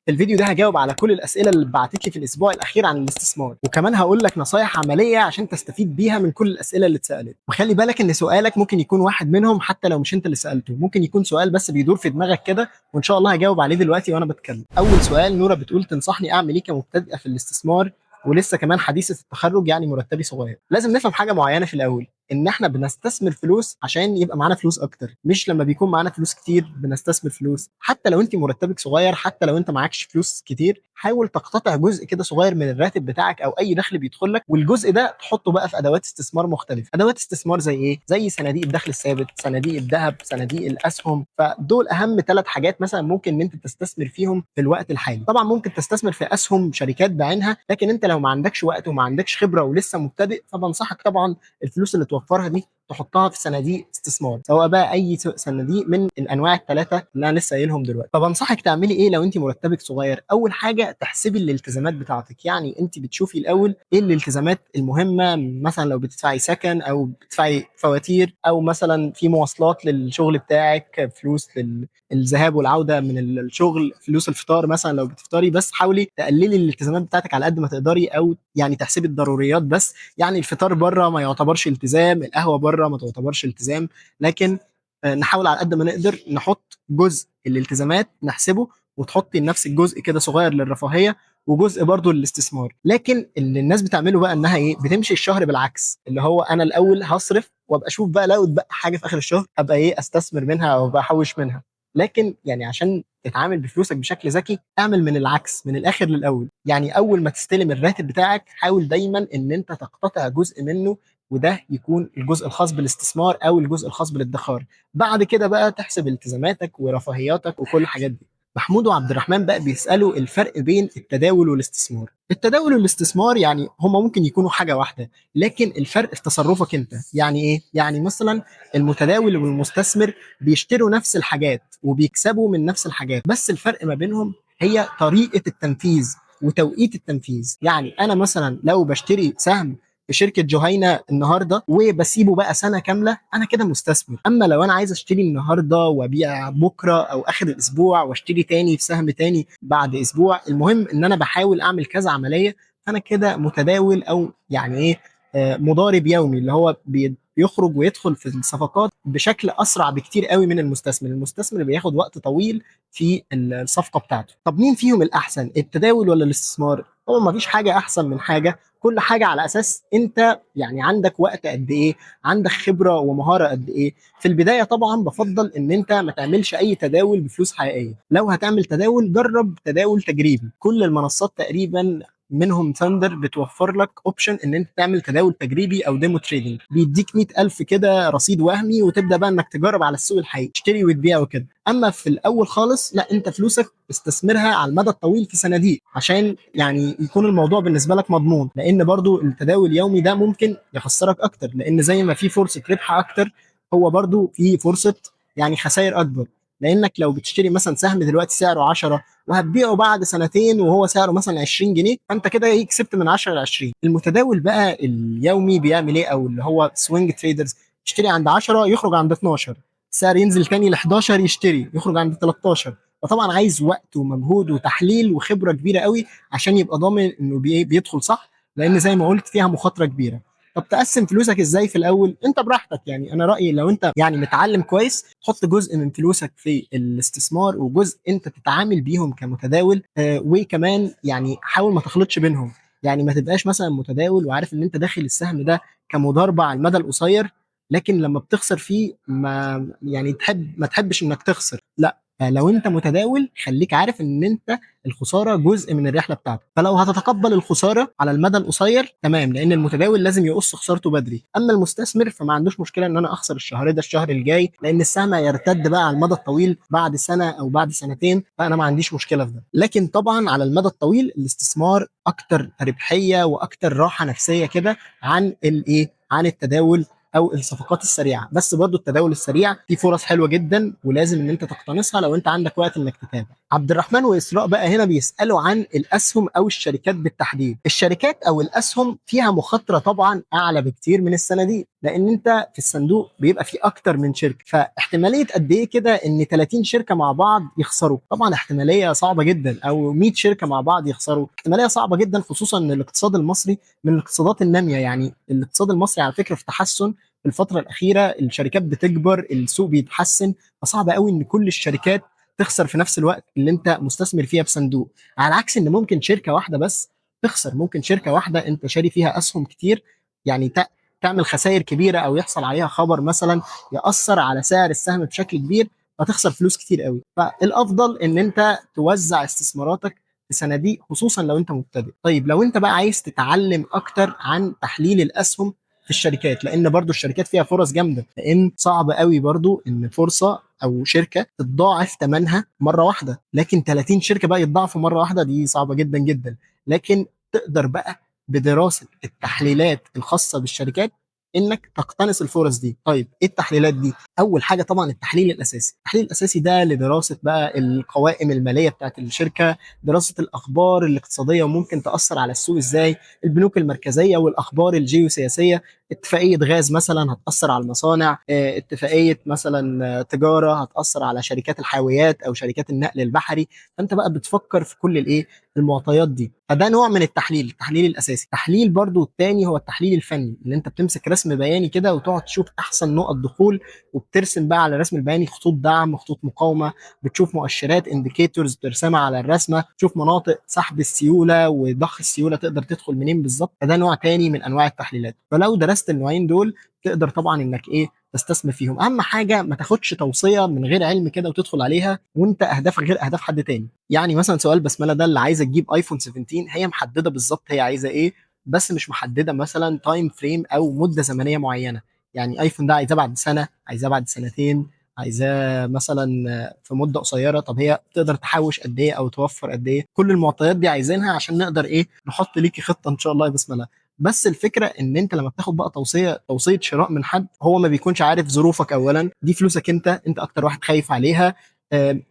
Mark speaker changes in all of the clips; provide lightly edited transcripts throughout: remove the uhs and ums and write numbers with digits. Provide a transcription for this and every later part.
Speaker 1: في الفيديو ده هجاوب على كل الاسئلة اللي اتبعتت لي في الاسبوع الاخير عن الاستثمار، وكمان هقول لك نصايح عملية عشان تستفيد بيها من كل الاسئلة اللي اتسالت. وخلي بالك ان سؤالك ممكن يكون واحد منهم حتى لو مش انت اللي سالته، ممكن يكون سؤال بس بيدور في دماغك كده، وان شاء الله هجاوب عليه دلوقتي وانا بتكلم. اول سؤال، نوره بتقول تنصحني اعمل ايه كمبتدئه في الاستثمار ولسه كمان حديثه التخرج، يعني مرتبي صغير. لازم نفهم حاجة معينة في الاول، ان احنا بنستثمر فلوس عشان يبقى معانا فلوس اكتر، مش لما بيكون معانا فلوس كتير بنستثمر فلوس. حتى لو انت مرتبك صغير، حتى لو انت معكش فلوس كتير، حاول تقتطع جزء كده صغير من الراتب بتاعك او اي دخل بيدخل لك، والجزء ده تحطه بقى في ادوات استثمار مختلفة. ادوات استثمار زي ايه؟ زي صناديق الدخل الثابت، صناديق الذهب، صناديق الاسهم. فدول اهم 3 حاجات مثلا ممكن ان انت تستثمر فيهم في الوقت الحالي. طبعا ممكن تستثمر في اسهم شركات بعينها، لكن انت لو ما عندكش وقت وما عندكش خبره ولسه مبتدئ، فبنصحك طبعا الفلوس اللي توفرها دي تحطها في صناديق استثمار، سواء بقى اي صناديق من الانواع الثلاثة اللي انا لسه قايلهم دلوقتي. فبنصحك تعملي ايه لو انت مرتبك صغير؟ اول حاجة تحسبي الالتزامات بتاعتك، يعني انت بتشوفي الاول ايه الالتزامات المهمة، مثلا لو بتدفعي سكن او بتدفعي فواتير، او مثلا في مواصلات للشغل بتاعك، فلوس للذهاب والعودة من الشغل، فلوس الفطار مثلا لو بتفطري. بس حاولي تقللي الالتزامات بتاعتك على قد ما تقدري، او يعني تحسبي الضروريات بس. يعني الفطار بره ما يعتبرش التزام، القهوة بره ما تعتبرش التزام، لكن نحاول على قد ما نقدر نحط جزء الالتزامات نحسبه، وتحطي لنفسك جزء كده صغير للرفاهيه وجزء برضو للاستثمار. لكن اللي الناس بتعمله بقى انها ايه، بتمشي الشهر بالعكس، اللي هو انا الاول هصرف وابقى اشوف بقى لو اتبقى حاجة في اخر الشهر ابقى ايه، استثمر منها او ابقى احوش منها. لكن يعني عشان تتعامل بفلوسك بشكل ذكي، اعمل من العكس، من الاخر للاول. يعني اول ما تستلم الراتب بتاعك حاول دايما ان انت تقتطع جزء منه، وده يكون الجزء الخاص بالاستثمار او الجزء الخاص بالادخار. بعد كده بقى تحسب التزاماتك ورفاهياتك وكل الحاجات دي. محمود وعبد الرحمن بقى بيسألوا الفرق بين التداول والاستثمار. التداول والاستثمار يعني هما ممكن يكونوا حاجة واحدة، لكن الفرق في تصرفك انت. يعني ايه؟ يعني مثلا المتداول والمستثمر بيشتروا نفس الحاجات وبيكسبوا من نفس الحاجات، بس الفرق ما بينهم هي طريقة التنفيذ وتوقيت التنفيذ. يعني انا مثلا لو بشتري سهم في شركة جهينة النهاردة وبسيبه بقى سنة كاملة، أنا كده مستثمر. أما لو أنا عايز أشتري النهاردة وأبيع بكرة أو آخر الأسبوع وأشتري تاني في سهم تاني بعد أسبوع، المهم إن أنا بحاول أعمل كذا عملية، فأنا كده متداول أو يعني إيه، مضارب يومي، اللي هو بيخرج ويدخل في الصفقات بشكل أسرع بكتير قوي من المستثمر. المستثمر بياخد وقت طويل في الصفقة بتاعته. طب مين فيهم الأحسن، التداول ولا الاستثمار؟ طبعا ما فيش حاجة أحسن من حاجة، كل حاجة على أساس أنت يعني عندك وقت قد إيه، عندك خبرة ومهارة قد إيه. في البداية طبعا بفضل إن أنت ما تعملش أي تداول بفلوس حقيقية. لو هتعمل تداول جرب تداول تجريبي. كل المنصات تقريبا منهم ثاندر بتوفر لك option ان انت تعمل تداول تجريبي او demo trading، بيديك 100,000 كده رصيد وهمي، وتبدا بقى انك تجرب على السوق الحقيقي، تشتري وتبيع وكده. اما في الاول خالص لا، انت فلوسك استثمرها على المدى الطويل في صناديق عشان يعني يكون الموضوع بالنسبة لك مضمون، لان برضو التداول اليومي ده ممكن يخسرك اكتر، لان زي ما في فرصة ربح اكتر هو برضو في فرصة يعني خسائر اكبر. لانك لو بتشتري مثلا سهم دلوقتي سعره 10 وهتبيعه بعد سنتين وهو سعره مثلا 20 جنيه، فانت كده ايه، كسبت من 10 ل 20. المتداول بقى اليومي بيعمل ايه، او اللي هو swing traders، يشتري عند 10 يخرج عند 12، السعر ينزل تاني ل 11 يشتري يخرج عند 13. فطبعا عايز وقت ومجهود وتحليل وخبره كبيرة قوي عشان يبقى ضامن انه بيدخل صح، لان زي ما قلت فيها مخاطره كبيرة. طب تقسم فلوسك ازاي في الاول؟ انت براحتك. يعني انا رايي لو انت يعني متعلم كويس تحط جزء من فلوسك في الاستثمار وجزء انت تتعامل بيهم كمتداول، وكمان يعني حاول ما تخلطش بينهم. يعني ما تبقاش مثلا متداول وعارف ان انت داخل السهم ده كمضاربه على المدى القصير، لكن لما بتخسر فيه ما يعني تحب ما تحبش انك تخسر. لا، فلو انت متداول خليك عارف ان انت الخسارة جزء من الرحلة بتاعتك، فلو هتتقبل الخسارة على المدى القصير تمام، لان المتداول لازم يقص خسارته بدري. اما المستثمر فما عندوش مشكلة ان انا اخسر الشهر ده الشهر الجاي، لان السهم هيرتد بقى على المدى الطويل بعد سنة او بعد سنتين، فانا ما عنديش مشكلة في ده. لكن طبعا على المدى الطويل الاستثمار اكتر ربحية واكتر راحة نفسية كده عن الايه، عن التداول او الصفقات السريعة. بس برضو التداول السريع فيه فرص حلوة جدا ولازم ان انت تقتنصها لو انت عندك وقت انك تتابع. عبد الرحمن واسراء بقى هنا بيسالوا عن الاسهم او الشركات بالتحديد. الشركات او الاسهم فيها مخاطره طبعا اعلى بكتير من الصناديق، لان انت في الصندوق بيبقى فيه اكتر من شركة، فاحتماليه قد ايه كده ان 30 شركة مع بعض يخسروا؟ طبعا احتمالية صعبة جدا، او 100 شركة مع بعض يخسروا، احتمالية صعبة جدا، خصوصا ان الاقتصاد المصري من الاقتصادات النامية. يعني الاقتصاد المصري على فكرة في تحسن في الفترة الاخيرة، الشركات بتكبر، السوق بيتحسن، فصعب قوي ان كل الشركات تخسر في نفس الوقت اللي انت مستثمر فيها بصندوق، على عكس ان ممكن شركة واحدة بس تخسر، ممكن شركة واحدة انت شاري فيها اسهم كتير يعني تعمل خسائر كبيرة او يحصل عليها خبر مثلا ياثر على سعر السهم بشكل كبير فتخسر فلوس كتير قوي. فالافضل ان انت توزع استثماراتك في صناديق، خصوصا لو انت مبتدئ. طيب لو انت بقى عايز تتعلم اكتر عن تحليل الاسهم في الشركات، لان برضو الشركات فيها فرص جامدة، لان صعب قوي برضو ان فرصة او شركة تتضاعف ثمنها مرة واحدة، لكن 30 شركة بقى يتضاعفوا مرة واحدة دي صعبة جدا جدا. لكن تقدر بقى بدراسة التحليلات الخاصة بالشركات انك تقتنص الفرص دي. طيب ايه التحليلات دي؟ اول حاجة طبعا التحليل الاساسي. التحليل الاساسي ده لدراسة بقى القوائم المالية بتاعت الشركة، دراسة الاخبار الاقتصادية وممكن تاثر على السوق ازاي، البنوك المركزية والاخبار الجيوسياسية، اتفاقية غاز مثلا هتاثر على المصانع، اتفاقية مثلا تجارة هتاثر على شركات الحاويات او شركات النقل البحري. فانت بقى بتفكر في كل الايه المعطيات دي، فده نوع من التحليل، التحليل الاساسي. تحليل برضو الثاني هو التحليل الفني، اللي انت بتمسك رسم بياني كده وتقعد تشوف احسن نقط دخول، وبترسم بقى على الرسم البياني خطوط دعم، خطوط مقاومة، بتشوف مؤشرات indicators بترسمها على الرسمة، تشوف مناطق سحب السيولة وضخ السيولة تقدر تدخل منين بالظبط. فده نوع ثاني من انواع التحليلات. فلو درست النوعين دول تقدر طبعا انك ايه تستثمر فيهم. اهم حاجة ما تاخدش توصية من غير علم كده وتدخل عليها وانت اهدافك غير اهداف حد تاني. يعني مثلا سؤال بسملة ده اللي عايزه تجيب ايفون 17، هي محددة بالظبط هي عايزه ايه، بس مش محددة مثلا time frame او مده زمنية معينة. يعني ايفون ده عايزاه بعد سنة، عايزاه بعد سنتين، عايزاه مثلا في مده قصيرة. طب هي تقدر تحوش قد ايه او توفر قد ايه؟ كل المعطيات دي عايزينها عشان نقدر ايه نحط ليكي خطه ان شاء الله يا بسملة. بس الفكرة ان انت لما بتاخد بقى توصية شراء من حد هو ما بيكونش عارف ظروفك، اولا دي فلوسك انت اكتر واحد خايف عليها،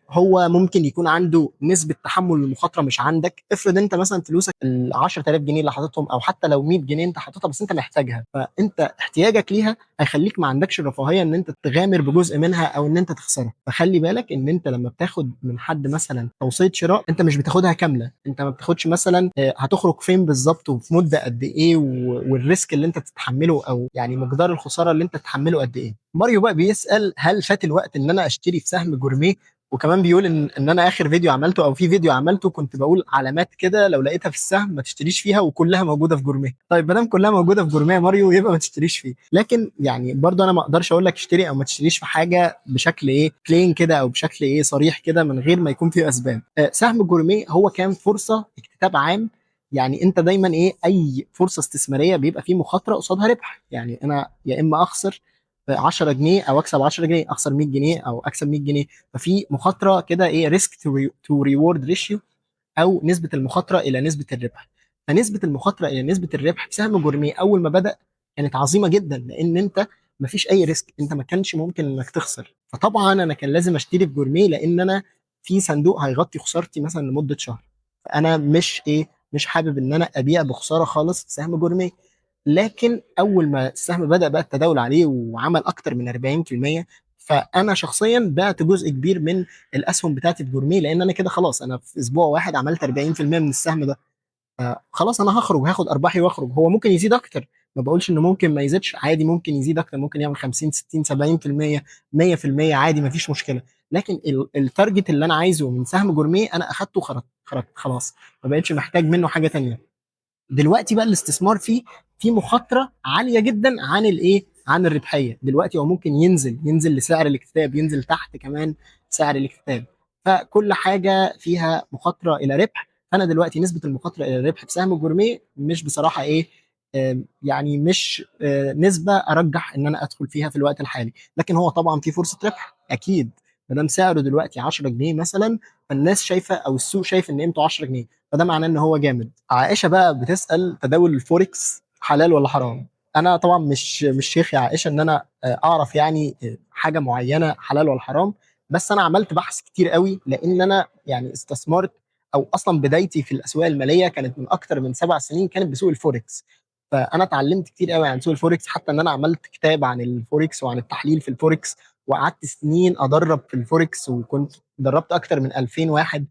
Speaker 1: هو ممكن يكون عنده نسبه تحمل المخاطرة مش عندك. افرض انت مثلا فلوسك ال 10000 جنيه اللي حاططهم، او حتى لو 100 جنيه انت حاططها بس انت محتاجها، فانت احتياجك ليها هيخليك ما عندكش الرفاهية ان انت تغامر بجزء منها او ان انت تخسرها. فخلي بالك ان انت لما بتاخد من حد مثلا توصية شراء انت مش بتاخدها كاملة، انت ما بتاخدش مثلا هتخرج فين بالظبط وفي مده قد ايه وال risk اللي انت تتحمله او يعني مقدار الخسارة اللي انت تتحمله قد ايه. ماريو بقى بيسال هل فات الوقت ان انا اشتري في سهم جورميه؟ وكمان بيقول ان انا اخر فيديو عملته او في فيديو عملته كنت بقول علامات كده لو لقيتها في السهم ما تشتريش فيها وكلها موجودة في جورميه. طيب ما دام كلها موجودة في جورميه يا ماريو يبقى ما تشتريش فيه. لكن يعني برضه انا ما اقدرش اقول لك اشتري او ما تشتريش في حاجة بشكل ايه plain كده او بشكل ايه صريح كده من غير ما يكون فيه اسباب. سهم جورميه هو كان فرصة اكتتاب عام. يعني انت دايما ايه اي فرصة استثمارية بيبقى فيه مخاطره قصادها ربح. يعني انا يا اما اخسر 10 جنيه او اكسب 10 جنيه، اخسر 100 جنيه او اكسب 100 جنيه، ففي مخاطره كده ايه risk to reward ratio او نسبه المخاطرة الى نسبه الربح. فنسبة المخاطرة الى نسبه الربح في سهم جورميه اول ما بدا كانت عظيمة جدا، لان انت ما فيش اي risk، انت ما كانش ممكن انك تخسر. فطبعا انا كان لازم اشتري في جورميه لان انا في صندوق هيغطي خسارتي مثلا لمدة شهر، فانا مش حابب ان انا ابيع بخسارة خالص سهم جورميه. لكن اول ما السهم بدا بقى التداول عليه وعمل اكتر من 40%، فانا شخصيا بعت جزء كبير من الاسهم بتاعتي في جورميه، لان انا كده خلاص انا في اسبوع واحد عملت 40% من السهم ده، خلاص انا هخرج، هاخد ارباحي واخرج. هو ممكن يزيد اكتر، ما بقولش انه ممكن ما يزيدش، عادي ممكن يزيد اكتر، ممكن يعمل 50 60 70% 100% عادي ما فيش مشكلة. لكن ال target اللي انا عايزه من سهم جورميه انا اخدته، خرجت خلاص، ما بقتش محتاج منه حاجة ثانية. دلوقتي بقى الاستثمار فيه في مخاطره عالية جدا عن الايه، عن الربحية. دلوقتي هو ممكن ينزل لسعر الاكتتاب، ينزل تحت كمان سعر الاكتتاب، فكل حاجة فيها مخاطره الى ربح. فانا دلوقتي نسبه المخاطرة الى الربح في سهم جورميه مش بصراحة ايه يعني مش نسبه ارجح ان انا ادخل فيها في الوقت الحالي. لكن هو طبعا في فرصة ربح اكيد، ما دام سعره دلوقتي 10 جنيه مثلا، فالناس شايفه او السوق شايف ان قيمته 10 جنيه، فده معناه ان هو جامد. عائشة بقى بتسال تداول الفوركس حلال ولا حرام؟ انا طبعا مش شيخ يا عائشة ان انا اعرف يعني حاجة معينة حلال ولا حرام، بس انا عملت بحث كتير قوي، لان انا يعني استثمرت، او اصلا بدايتي في الاسواق المالية كانت من اكتر من 7 سنين، كانت بسوق الفوركس. فانا اتعلمت كتير قوي عن سوق الفوركس، حتى ان انا عملت كتاب عن الفوركس وعن التحليل في الفوركس، وقعدت سنين ادرب في الفوركس، وكنت دربت اكتر من 2000 واحد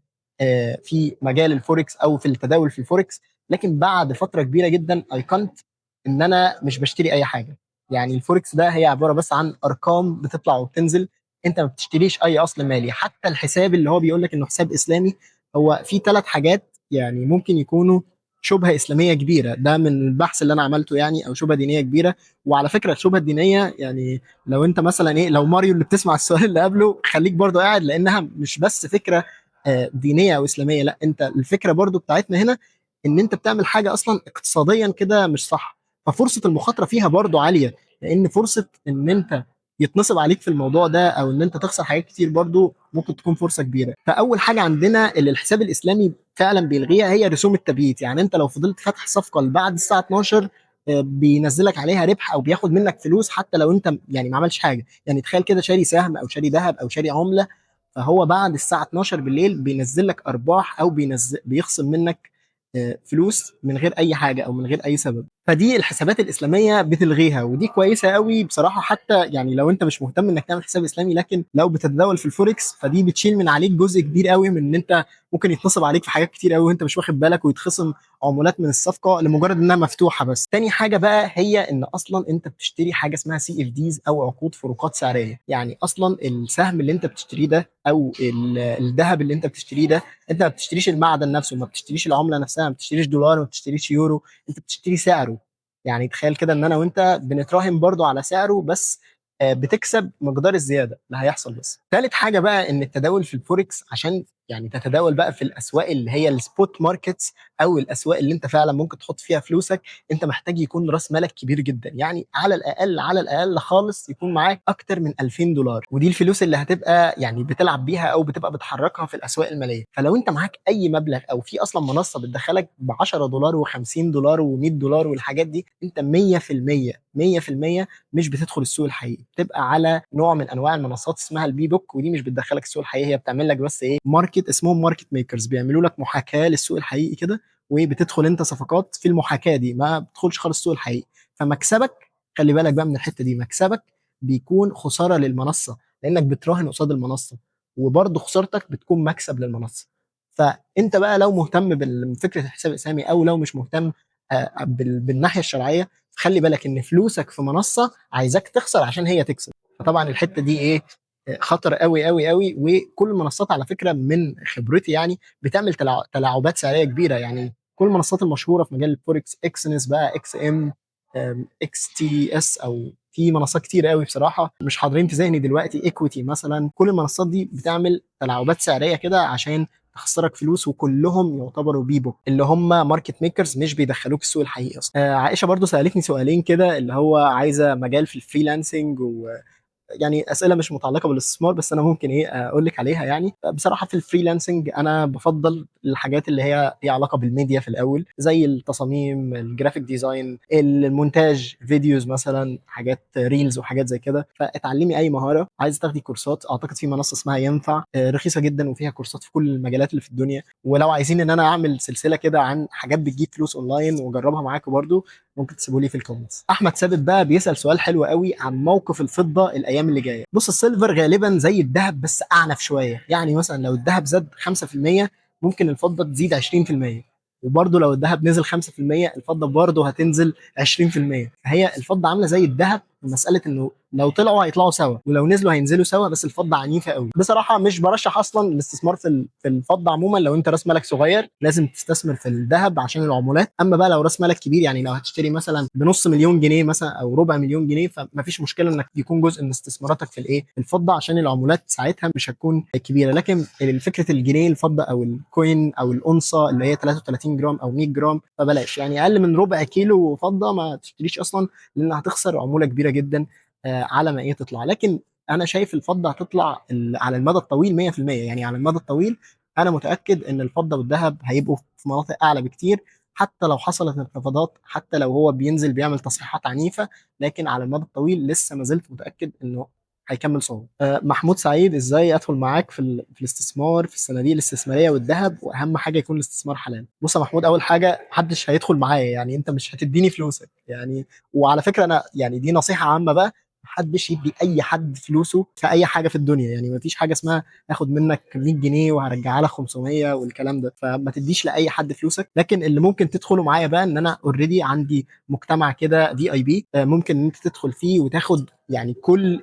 Speaker 1: في مجال الفوركس او في التداول في الفوركس. لكن بعد فترة كبيرة جدا ايقنت ان انا مش بشتري اي حاجة. يعني الفوركس ده هي عبارة بس عن ارقام بتطلع وبتنزل، انت ما بتشتريش اي اصل مالي. حتى الحساب اللي هو بيقول لك انه حساب اسلامي، هو في 3 حاجات يعني ممكن يكونوا شبهه اسلامية كبيره، ده من البحث اللي انا عملته يعني، او شبهه دينية كبيره. وعلى فكرة الشبهة الدينية يعني لو انت مثلا ايه، لو ماريو اللي بتسمع السؤال اللي قبله، خليك برضو قاعد، لانها مش بس فكرة دينية او اسلاميه، لا، انت الفكرة برضو بتاعتنا هنا ان انت بتعمل حاجة اصلا اقتصاديا كده مش صح. ففرصه المخاطرة فيها برضو عاليه، لان فرصة ان انت يتنصب عليك في الموضوع ده او ان انت تخسر حاجات كتير برضو ممكن تكون فرصة كبيره. فاول حاجة عندنا اللي الحساب الاسلامي فعلا بيلغيها هي رسوم التبييت. يعني انت لو فضلت فاتح صفقة لبعد الساعة 12 بينزلك عليها ربح او بياخد منك فلوس حتى لو انت يعني ما عملش حاجه. يعني تخيل كده شاري سهم او شاري ذهب او شاري عمله، فهو بعد الساعة 12 بالليل بينزل لك ارباح او بيخصم منك فلوس من غير اي حاجة او من غير اي سبب. فدي الحسابات الاسلامية بتلغيها، ودي كويسة قوي بصراحه، حتى يعني لو انت مش مهتم انك تعمل حساب اسلامي، لكن لو بتتداول في الفوركس فدي بتشيل من عليك جزء كبير قوي من ان انت ممكن يتنصب عليك في حاجات كتير قوي وانت مش واخد بالك، ويتخصم عمولات من الصفقة لمجرد انها مفتوحة بس. تاني حاجة بقى هي ان اصلا انت بتشتري حاجة اسمها CFDs او عقود فروقات سعريه. يعني اصلا السهم اللي انت بتشتريه ده او الذهب اللي انت بتشتريه ده، انت ما بتشتريش المعدن نفسه، ما بتشتريش العملة نفسها، ما بتشتريش دولار، ما بتشتريش يورو، انت بتشتري سعره. يعني تخيل كده ان انا وانت بنتراهن برضو على سعره، بس بتكسب مقدار الزيادة اللي هيحصل بس. ثالث حاجة بقى ان التداول في الفوركس، عشان يعني تتداول بقى في الاسواق اللي هي ال spot markets او الاسواق اللي انت فعلا ممكن تحط فيها فلوسك، انت محتاج يكون راس مالك كبير جدا. يعني على الاقل، على الاقل خالص يكون معاك اكتر من 2000 دولار، ودي الفلوس اللي هتبقى يعني بتلعب بيها او بتبقى بتحركها في الاسواق الماليه. فلو انت معاك اي مبلغ، او في اصلا منصة بتدخلك ب 10 دولار و50 دولار و100 دولار والحاجات دي، انت 100% 100% مش بتدخل السوق الحقيقي، بتبقى على نوع من انواع المنصات اسمها ال B-book، ودي مش بتدخلك السوق الحقيقي، هي بتعمل لك بس ايه، market، اسمهم market makers، بيعملوا لك محاكاة للسوق الحقيقي كده، وبتدخل انت صفقات في المحاكاة دي، ما بتدخلش خالص السوق الحقيقي. فمكسبك، خلي بالك بقى من الحتة دي، مكسبك بيكون خسارة للمنصه، لانك بتراهن قصاد المنصة، وبرضه خسارتك بتكون مكسب للمنصه. فانت بقى لو مهتم بفكره الحساب الاسلامي او لو مش مهتم بالناحيه الشرعية، خلي بالك ان فلوسك في منصة عايزاك تخسر عشان هي تكسب. فطبعا الحتة دي ايه، خطر قوي قوي قوي. وكل المنصات على فكرة من خبرتي يعني بتعمل تلاعبات سعريه كبيره. يعني كل المنصات المشهورة في مجال الفوركس، اكسنس بقى، XM، XTS، او في منصات كتير قوي بصراحة مش حاضرين في ذهني دلوقتي، Equiti مثلا، كل المنصات دي بتعمل تلاعبات سعريه كده عشان تخسرك فلوس، وكلهم يعتبروا B-book اللي هم market makers، مش بيدخلوك السوق الحقيقي اصلا. عائشة برضو سالتني سؤالين كده، اللي هو عايزه مجال في ال freelancing، و يعني اسئلة مش متعلقه بالاستثمار، بس انا ممكن ايه اقول لك عليها. يعني بصراحة في ال freelancing انا بفضل الحاجات اللي هي ليها علاقة بالميديا في الاول، زي التصاميم، ال graphic design، المونتاج، videos مثلا، حاجات reels وحاجات زي كده. فاتعلمي اي مهاره، عايز تاخدي كورسات، اعتقد في منصة اسمها ينفع رخيصة جدا وفيها كورسات في كل المجالات اللي في الدنيا. ولو عايزين ان انا اعمل سلسلة كده عن حاجات بتجيب فلوس اونلاين واجربها معاكم برضو، ممكن تسيبوا لي في ال comments. احمد ثابت بقى بيسال سؤال حلو قوي عن موقف الفضة الايام اللي جاية. بص، ال silver غالبا زي الذهب بس اعنف شوية. يعني مثلا لو الذهب زاد 5% ممكن الفضة تزيد 20%، وبرده لو الذهب نزل 5% الفضة برده هتنزل 20%. فهي الفضة عامله زي الذهب في مسالة انه لو طلعوا هيطلعوا سوا ولو نزلوا هينزلوا سوا، بس الفضة عنيفة قوي بصراحه. مش برشح اصلا الاستثمار في الفضة عموما. لو انت راس مالك صغير لازم تستثمر في الذهب عشان العمولات. اما بقى لو راس مالك كبير، يعني لو هتشتري مثلا بنص مليون جنيه مثلا او ربع مليون جنيه، فمفيش مشكلة انك يكون جزء من استثماراتك في الايه، الفضه، عشان العمولات ساعتها مش هتكون كبيره. لكن فكرة الجنيه الفضة او ال coin او الأونصه اللي هي 33 جرام او 100 جرام فبلاش، يعني اقل من ربع كيلو فضة ما تشتريش اصلا، لان هتخسر عمولة كبيرة جدا على ما ايه تطلع. لكن انا شايف الفضة هتطلع على المدى الطويل 100%. يعني على المدى الطويل انا متاكد ان الفضة والذهب هيبقوا في مناطق اعلى بكتير، حتى لو حصلت انخفاضات، حتى لو هو بينزل بيعمل تصحيحات عنيفة، لكن على المدى الطويل لسه ما زلت متاكد انه هيكمل صعود. محمود سعيد، ازاي ادخل معاك في الاستثمار في الصناديق الاستثمارية والذهب، واهم حاجة يكون الاستثمار حلال. بص يا محمود، اول حاجة محدش هيدخل معايا، يعني انت مش هتديني فلوسك يعني. وعلى فكرة انا يعني دي نصيحة عامة بقى، محدش يدي اي حد فلوسه في اي حاجة في الدنيا، يعني مفيش حاجة اسمها اخد منك 100 جنيه وهرجعها لك 500 والكلام ده، فما تديش لاي حد فلوسك. لكن اللي ممكن تدخله معايا بقى ان انا already عندي مجتمع كده VIP، ممكن ان انت تدخل فيه وتاخد يعني كل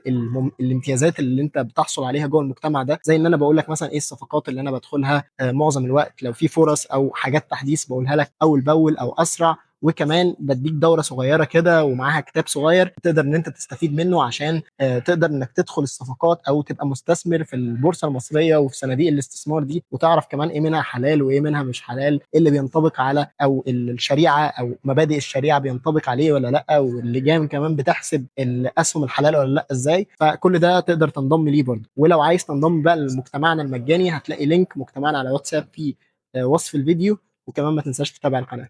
Speaker 1: الامتيازات اللي انت بتحصل عليها جوه المجتمع ده، زي ان انا بقول لك مثلا ايه الصفقات اللي انا بدخلها معظم الوقت، لو في فرص او حاجات تحديث بقولها لك اول باول او اسرع، وكمان بديك دوره صغيرة كده ومعاها كتاب صغير تقدر ان انت تستفيد منه عشان تقدر انك تدخل الصفقات او تبقى مستثمر في البورصة المصرية وفي صناديق الاستثمار دي، وتعرف كمان ايه منها حلال وايه منها مش حلال، ايه اللي بينطبق على او الشريعة او مبادئ الشريعة بينطبق عليه ولا لا، واللجان كمان بتحسب الاسهم الحلال ولا لا ازاي. فكل ده تقدر تنضم ليه برضه. ولو عايز تنضم بقى لمجتمعنا المجاني هتلاقي link مجتمعنا على واتساب في وصف الفيديو، وكمان ما تنساش تتابع القناة.